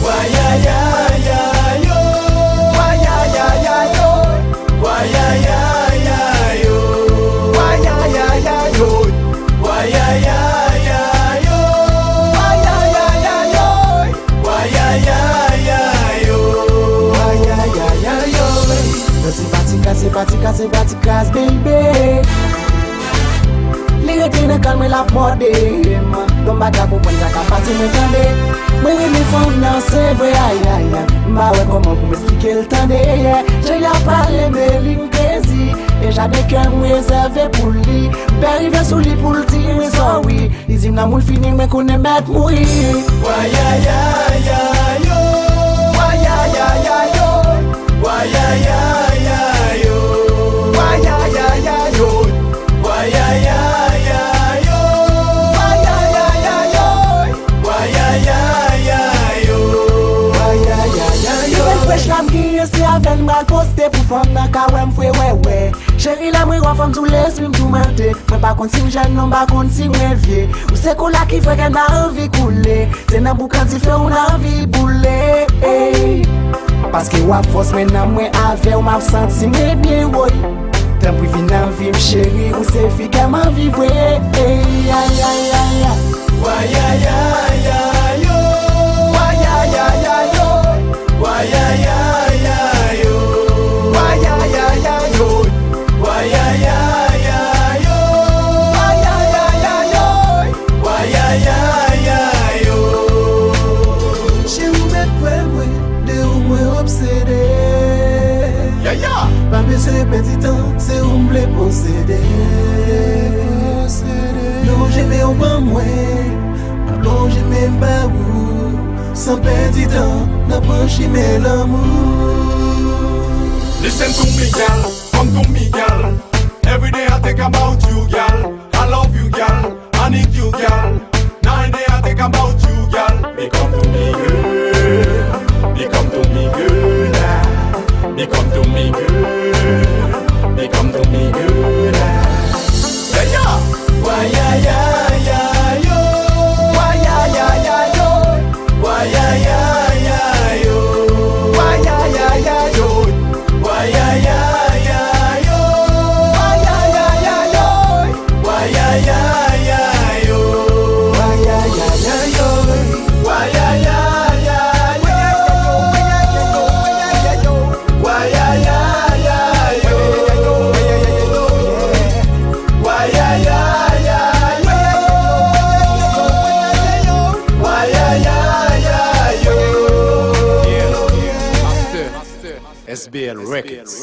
Wayayaya yo, wayayaya yo, wayayaya yo, wayayaya yo, wayayaya yo, wayayaya yo, wayayaya yo, wayayaya yo. Non se pa ti kras, se pa ti kras, se pa ti kras, baby. Li rete nan kal mwen la mòde. Non m pa ka konprann sa ka pase mwen tande. Mwen renmen fanm nan se vre ay ay ay. M pa wè kòman pou m esplike l tande yeah. Jan l ap pale m li m krezi. E jaden kè m rezève pou li. M pè rive sou li pou l di mwen sorry. Li di m lanmou l fini mwen konnen mèt mouri. Wayayaya yo, wayayaya yo, wayayaya yo, wayayaya yo, wayayaya yo, wayayaya yo, wayayaya yo, wayayaya yo. Nouvèl fresh la m genyen se avè l m pral poste pou fanm nan ka wè m fre wè wè. Cheri lè mwen wè fanm tou lespri m toumante. Mwen pa konn si m jèn non m pa konn si mwen vye. Ou se kola ki fè kè m ta anvi koule. Se nan boukan dife ou nan anvi boule. Ey. Paske w ap fòs mwen nan mwen avè w m ap santi mwen byen woy. Tanpri vin nan vi m cheri ou se fi kè m anvi vwe. Ey, ay, ay, ay, ay. Wayayaya yo, wayayaya yo, wayayaya yo, wayayaya yo, wayayaya yo, wayayaya yo, wayayaya yo. Cheri ou mèt kwè mwen, de ou mwen obsede. Yeah. Pa bezwen pèdi tan, se ou m vle posede. Lonje men ou ban mwen, lonje men ba ou. San pèdi tan, nan pran chimen lanmou. Listen to me, gal, come to me, gal. Every day I think about you, gal. I love you, gal. I need you, gal. 9 day I think about you, gal. Me come to me, girl. Me come to me, girl. Me come to me, girl. Me come to me, girl. Yeah. Wayayaya yo, wayayaya yo, wayayaya yo, wayayaya yo, wayayaya yo, wayayaya yo, wayayaya yo, wayayaya yo, wayayaya yo, wayayaya yo, wayayaya yo, wayayaya yo. Master, SBL Records.